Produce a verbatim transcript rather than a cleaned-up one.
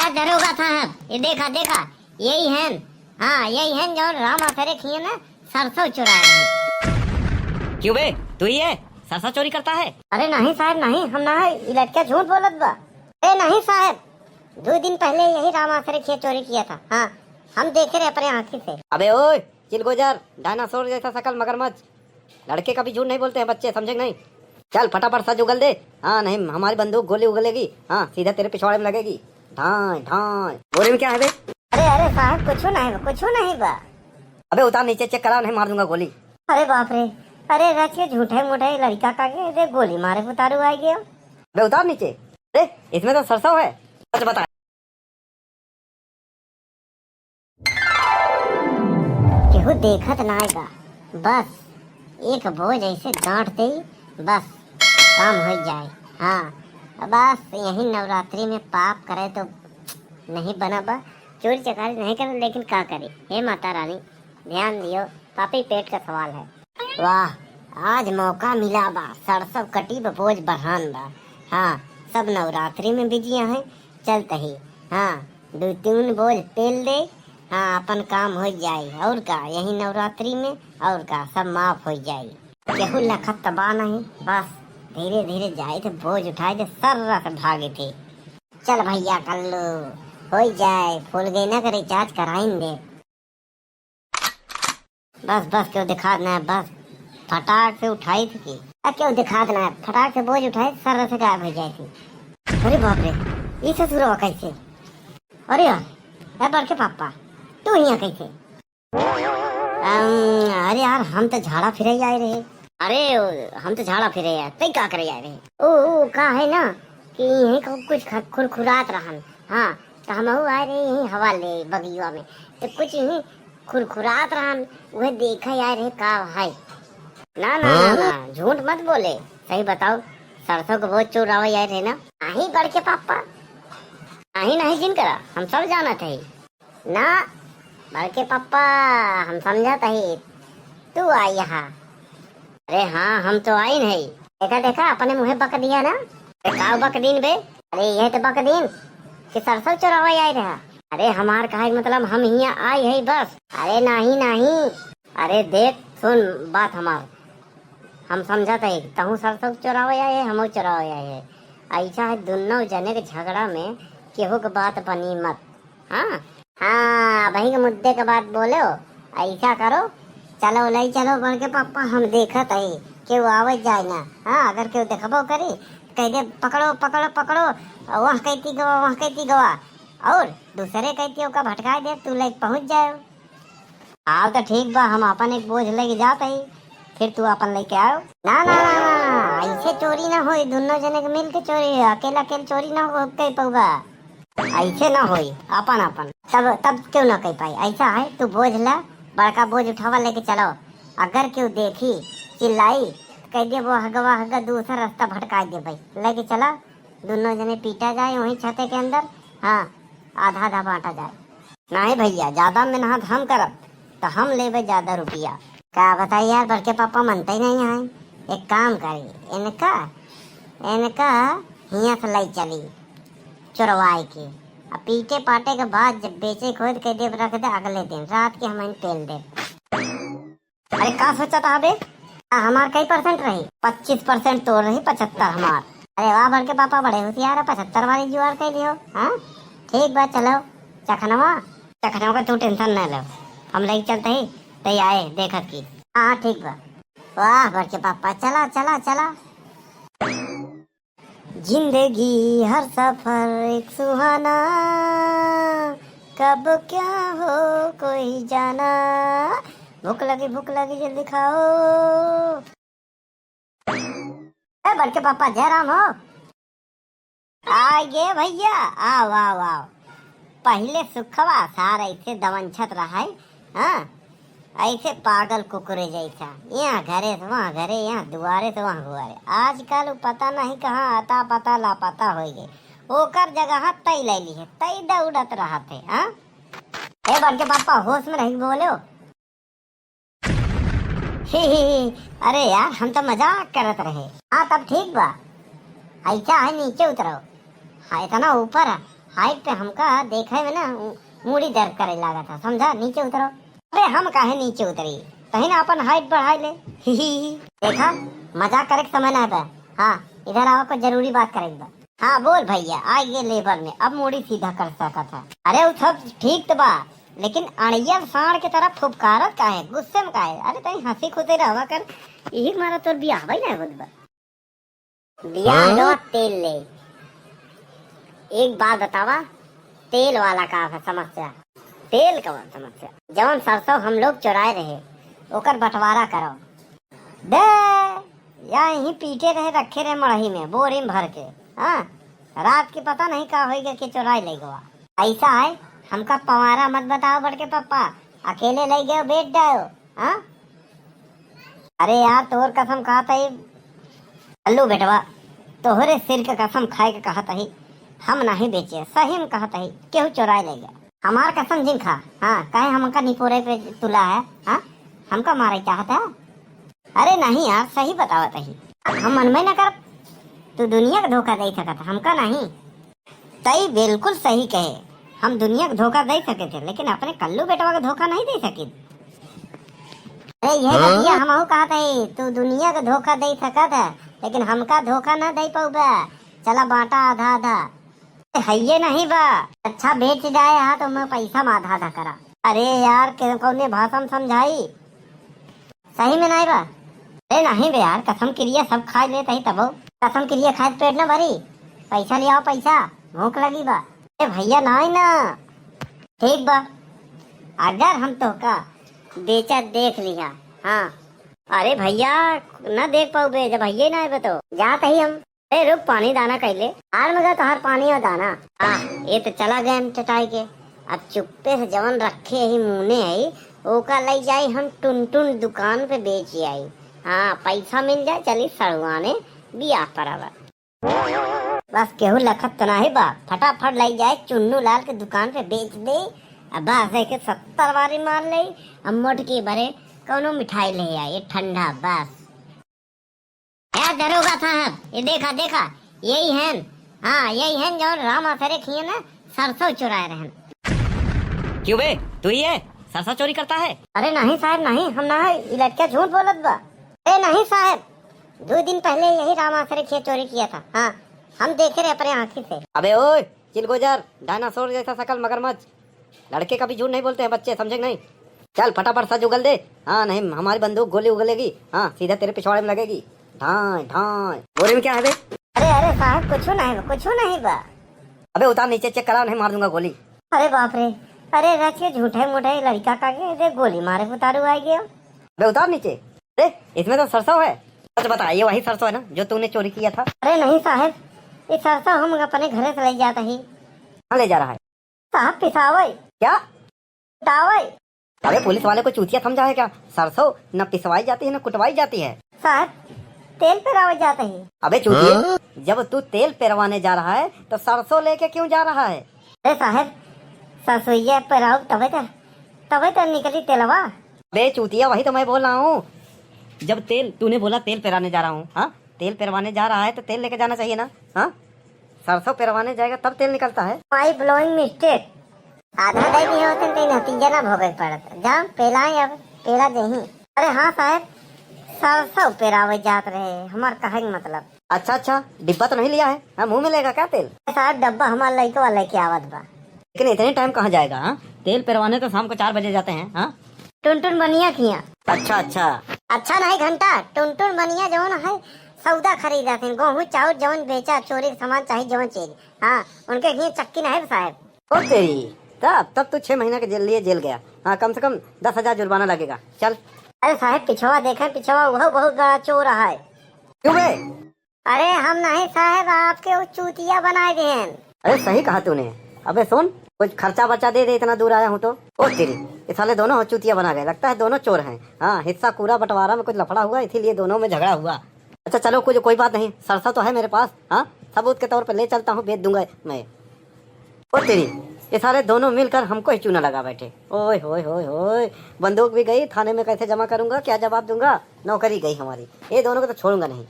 दरोगा साहब, ये देखा, देखा, यही है। हाँ, यही है जो राम आसरे खिए ना, सरसों चुराए हैं। क्यों बे, तू ही है सरसों चोरी करता है? अरे नहीं साहब, नहीं, हम ना है, ये लड़का झूठ बोलत बा। अरे नहीं साहब, दो दिन पहले यही राम आसरे खिए चोरी किया था। हाँ, हम देखे रहे अपने आँखी से। अबे ओए, चिलगोजर, डायनासोर जैसा शकल, मगरमच्छ। लड़के कभी झूठ नहीं बोलते हैं बच्चे, समझे कि नहीं? चल फटाफट सच उगल दे। हाँ, नहीं हमारी बंदूक गोली उगलेगी। हाँ, सीधा तेरे पिछवाड़े में लगेगी। ढाई ढाई। बोरे में क्या है बे? अरे, अरे साहब, कुछ नहीं बा, कुछ नहीं बा। अबे उतार नीचे, चेक करा, नहीं मार दूंगा गोली। अरे बाप रे, अरे रच के झूठे मूठे लड़का का के दे गोली मारे उतारू आ गया। अबे उतार नीचे। अरे, इसमें तो सरसों है, सच बता। केहू देखत नाय बा, बस एक बोझ ऐसे गांठ दे, बस काम हो जाए। हाँ, बस यही नवरात्रि में पाप करे तो नहीं बना बा, चोरी चकारी नहीं करे, लेकिन का करे? हे माता रानी, ध्यान दियो, पापी पेट का सवाल है। वाह, आज मौका मिला बा, सरसों कटी बा, बोझ बढ़ान बा। हाँ, सब नवरात्रि में बिजी हैं, चलत ही। हाँ, दो तीन बोझ पेल दे। हाँ, अपन काम हो जाई। और का, यही नवरात्रि में, और का, सब माफ हो जाई। केहू लखत त बा नहीं, बस धीरे धीरे जाए थे, बोझ उठाए थे, सर्रा से भागे थे। चल भैया कल्लू, हो जाए, फूल गई ना का रिचार्ज कराइन दे। बस, बस, केहू दिखात ना है, बस, फटाक से उठाई थी की। आ, केहू दिखात ना है, फटाक से बोझ उठाई, सर्र से गायब हो जाए थी। अरे बाप रे, ई ससुरवा कैसे? अरे यार, ए बड़के पापा, तू हियाँ कैसे? अम, अरे यार, हम तो झाड़ा फिरे आए रहे। अरे, ओ, हम तो झाड़ा फिरे आए, तई का करे आए रहे? ओ, ओ, का है ना कि यहीं को कुछ ख-, खुरखुरात रहन। हाँ, तो हमहू आए रहे यहीं हवा ले बगिया में, तो कुछ यहीं खुरखुरात रहन, वह देखे आए रहे का है। ना, ना, ना, हाँ? ना, झूठ मत बोले, सही बताओ, सरसों के बोझ चोरावे आए रहे ना? नहीं बड़के पापा, नहीं, नहीं जिन करा, हम सब जानत है। ना, बड़के पापा, हम समझत है, तू आई यहाँ। अरे हाँ, हम तो आइन है। देखा, देखा, अपने मुँहे बक दिया ना। अरे का बक दीन बे? अरे यह तो बक दीन कि सरसों चोरावे आए रहा। अरे हमार कहे के मतलब हम हियाँ आई है बस। अरे नहीं, नहीं। अरे देख, सुन बात हमार। हम समझत है, तहूँ सरसों चोरावे आए है, हमहूँ चोरावे आए है। ऐसा है, दुन्नो जने के झगड़ा में केहू के बात बनी मत। हाँ, हाँ, अबही के मुद्दे के बात बोलो। ऐसा करो, चलो ले चलो बड़के पापा, हम देखत हई केहू आवत जाए ना। हाँ, अगर केहू देखबो करी, कह दे, "पकड़ो, पकड़ो, पकड़ो, वहाँ कहती गवा, वहाँ कहती गवा।" और दूसरे कहती ओका भटकाए दे, तू लेके पहुँच जाए। आओ तो ठीक बा, हम अपन एक बोझ लेके जात हई, फिर तू अपन लेके आओ। ना, ना, ना, ना, ऐसे चोरी ना होई, दुन्नो जने के मिल के चोरी होई, अकेला अकेले चोरी ना हो, कर पउबा। ऐसे ना होई, अपन अपन। तब, तब क्यों ना कह पाई? ऐसा है, तू बोझ ला, बड़का बोझ उठावा, लेके चलो। अगर क्यों देखी, चिल्लाई, तो कह दे, "वो हगवा हगा, दूसरा रास्ता भटका दे भाई, लेके चला।" दुन्नो जने पीटा जाए वहीं छते के अंदर। हाँ, आधा आधा बांटा जाए। नहीं भैया, ज्यादा मेहनत हम करब, तो हम लेबे ज्यादा रुपया। का बताई यार, बड़के पापा मनते ही नहीं है। एक काम करी, इनका, इनका हियाँ से ले चली चोरवाए के। अब पीटे पाटे के बाद जब बेचे के होई तो कह देब रख दे, अगले दिन रात के हम पेल देब। अरे का सोचा था बे? आ, हमार कई परसेंट रही? पच्चीस परसेंट तोर रही, पचहत्तर हमार। अरे वाह, बड़के पापा बड़े होशियार है, पचहत्तर वाली जुगाड़ कर लियो। हाँ, ठीक बा, चलो चखनवा। चखनवा का तू टेंशन न लो, हम लेके चलते ही तई आए देखत की। हाँ, ठीक बा। वाह बड़के पापा, चला, चला, चला। जिंदगी हर सफर एक सुहाना, कब क्या हो कोई जाना। भूख लगी, भूख लगी, जल्दी खाओ। ए बड़के पापा, जय राम हो। आ गे भैया, आओ, आओ, आओ। पहिले सुखवा सार ऐसे दवंछत रहा है, हाँ? ऐसे पागल कुकुरे जैसा, यहाँ घरे से वहाँ घरे, यहाँ दुआरे से वहाँ दुआरे। आजकल उ पता नहीं कहाँ अता पता लापता होइ गए। ओकर जगह तई ले ली है, तई दौड़त रहत है, हाँ? ए बड़के पापा, होश में रही बोलो। ही, ही, ही, अरे यार, हम तो मजाक करत रहे। हाँ, तब ठीक बा। ऐसा है, नीचे उतरो। हाँ, इतना ऊपर है। height पे हमका देखे में ना उ-, मूड़ी दर्द करे लागत है, समझा? नीचे उतरो। अरे हम काहे नीचे उतरी, तही ना अपन height बढ़ाई ले। ही ही ही। देखा, मजाक करे के समय ना बा। हाँ, इधर आओ, कोई जरूरी बात करे के बा। हाँ बोल भैया, आ गए level में, अब मूड़ी सीधा कर सकत है। अरे उ सब ठीक तो बा, लेकिन अड़ियल साँड़ के तरह फुफकारत काहे, गुस्से में काहे? अरे तनी हँसी खुशी रहवा कर, यही मारा तोर बियाह भाई ना होत बा। बियाह हाँ? गवा तेल ले। एक बात बतावा, तेल वाला का है समस्या? तेल का समस्या? जवन सरसों हम लोग चुराए रहे, ओकर बंटवारा करो। दे, या यहीं पीटे रहे, रखे रहे मड़ही में, बोरी में भर के। हाँ, रात के पता नहीं का होई गया कि चुराई ले गवा। ऐसा है, हमका पवारा मत बताओ बड़के पप्पा, अकेले ले गयो बेच डायो। हाँ? अरे यार, तोर कसम खात है, कल्लू बेटवा, तोहरे सिर के कसम खाए के कहत ही, हम नहीं बेचे, सही में कहत ही, केहू चोराए ले गया। हमार कसम जिन खा, हाँ, काहे हमका निपोरे पे तुला है, हाँ, हमका मारे चाहत है? अरे नहीं यार, सही बतावत ही, हम मन में न कर, तू दुनिया का धोखा दे सकत, हमका नहीं। तई बिल्कुल सही कहे, हम दुनिया के धोखा दे सके थे, लेकिन अपने कल्लू बेटवा के धोखा नहीं दे सके। अरे ये हाँ? बतिया हमहू कहत है, तू दुनिया के धोखा दे सकत है, लेकिन हमका धोखा ना दे पाउबे। चला बांटा आधा आधा। ए, हइये नहीं बा। अच्छा बेच जाए हाँ तो मैं पैसा में आधा आधा करा। अरे यार, के कौने भाषा में समझाई? सही में नहीं बा। अरे नहीं बे यार, कसम किरिया सब खाए लेत ही तबो। कसम किरिया खाए पेट ना भरी। पैसा ले आओ पैसा, भूख लगी बा। ए भैया नहीं ना। ठीक बा, अगर हम तोहका बेचा देख लिया। हाँ। अरे भैया, ना देख पाउबे, जब भैया ही ना आए तो। जात ही हम। ए रुक, पानी दाना कैले। आर मगा तोहार पानी और दाना। आ, ये तो चला गए हम चटाई के। अब चुप्पे से जवन रखे ही मुने है, ओका ले जाई हम टुनटुन दुकान पे बेच आई। हाँ, पैसा मिल जाए, चली सड़ुआने बियाह पर आवा। बस केहू लखत तो नाही बा, फटाफट ले जाए चुन्नू लाल के दुकान पे बेच दे। अब बस एक सत्तर वारी मार ले, अब मोटकी भरे कौनो मिठाई ले आए ठंडा बस। ए दरोगा साहब, ये देखा, देखा, यही हैं, हाँ, यही हैं जौन राम आसरे खिए ना सरसों चुराए रहन। क्यों बे, तू ही है सरसों चोरी करता है? अरे नहीं साहब, नहीं, हम ना है, ई लड़का झूठ बोलत बा। अरे नहीं साहब, दो दिन पहले यही राम आसरे खिए चोरी किया था। हाँ, हम देखे रहे अपने आँखी से। अबे ओए, चिलगोजर, डायनासोर जैसा शकल मगरमच्छ, लड़के कभी झूठ नहीं बोलते हैं बच्चे, समझे कि नहीं? चल फटाफट सच उगल दे। हाँ, नहीं हमारी बंदूक गोली उगलेगी। हाँ, सीधा तेरे पिछवाड़े में लगेगी। ढाई ढाई। बोरे में क्या है बे? अरे, अरे साहब, कुछ नहीं बा, कुछ नहीं बा। अबे उतार नीचे, चेक करा, नहीं मार दूंगा गोली। अरे बाप रे, अरे रच के झूठे मूठे लड़का का के दे गोली मारे उतारू आ गया। अबे उतार नीचे। अरे, इसमें तो सरसों है। सच बता, ये वही सरसों है ना जो तूने चोरी किया था? अरे नहीं साहब, ये सरसों हम अपने घरे से ले जाता ही। कहाँ ले जा रहा है? साहब पिसावई। क्या? पिसावई। अबे पुलिस वाले को चूतिया समझा है क्या? सरसों न पिसवाई जाती है न कुटवाई जाती है। साहब, तेल पेरावे जाते ही। अबे चूतिया, हाँ? जब तू तेल पेरवाने जा रहा है तो सरसों लेके क्यों जा रहा है? अरे साहब, सरसोइया पेराव तबे तो, तबे तो निकली तेलवा। बे चूतिया, वही तो मैं बोल रहा हूँ। जब तेल, तूने बोला तेल पेराने जा रहा हूँ, हाँ? तेल पेरवाने जा रहा है तो तेल लेके जाना चाहिए ना, हाँ? सरसों पेरवाने जाएगा तब तेल निकलता है। My blowing mistake। आधा दे दिए होते तो नतीजा ना भोगे पड़त। जा पेला अब, पेला देही। अरे हाँ साहब, सरसों पेरावे जात रहे, हमार कहे के मतलब। अच्छा, अच्छा, डिब्बा तो नहीं लिया है? हाँ, मुंह में लेगा क्या तेल? साहब, डब्बा हमार लइकवा लेके आवत बा। लेकिन इतने टाइम कहाँ जाएगा, हाँ? तेल पेरवाने तो शाम को चार बजे जाते हैं, हाँ? टुनटुन बनिया किया। अच्छा, अच्छा। अच्छा नहीं घंटा, टुनटुन बनिया जौन है, सौदा खरीदा थे, गेहूं चाउर जौन बेचा, चोरी के सामान चाहे जौन चीज। हाँ, उनके लिए चक्की नहीं साहब। ओ तेरी, तब, तब तो छह महीना के जेल लिए जेल गया। हाँ, कम से कम दस हजार जुर्माना लगेगा। चल। अरे साहब, पिछवा देखे, पिछवा वो बहुत बड़ा चोर है। क्यों बे? अरे हम नहीं साहब, आपके वो चूतिया बनाए देहन। अरे सही कहा तूने। अबे सुन, कुछ खर्चा बर्चा दे दे, इतना दूर आया हूँ तो। ओ तेरी, ये साले दोनों चूतिया बना गए, लगता है दोनों चोर हैं। हाँ, हिस्सा पूरा बंटवारा में कुछ लफड़ा हुआ, इसीलिए दोनों में झगड़ा हुआ। अच्छा चलो, कुछ कोई बात नहीं, सरसों तो है मेरे पास। हाँ, सबूत के तौर पे ले चलता हूँ, बेच दूंगा मैं। ओ तेरी, ये साले दोनों मिलकर हमको ही चूना लगा बैठे। ओए होए होए होए, बंदूक भी गई, थाने में कैसे जमा करूंगा, क्या जवाब दूंगा? नौकरी गई हमारी, ये दोनों को तो छोड़ूंगा नहीं।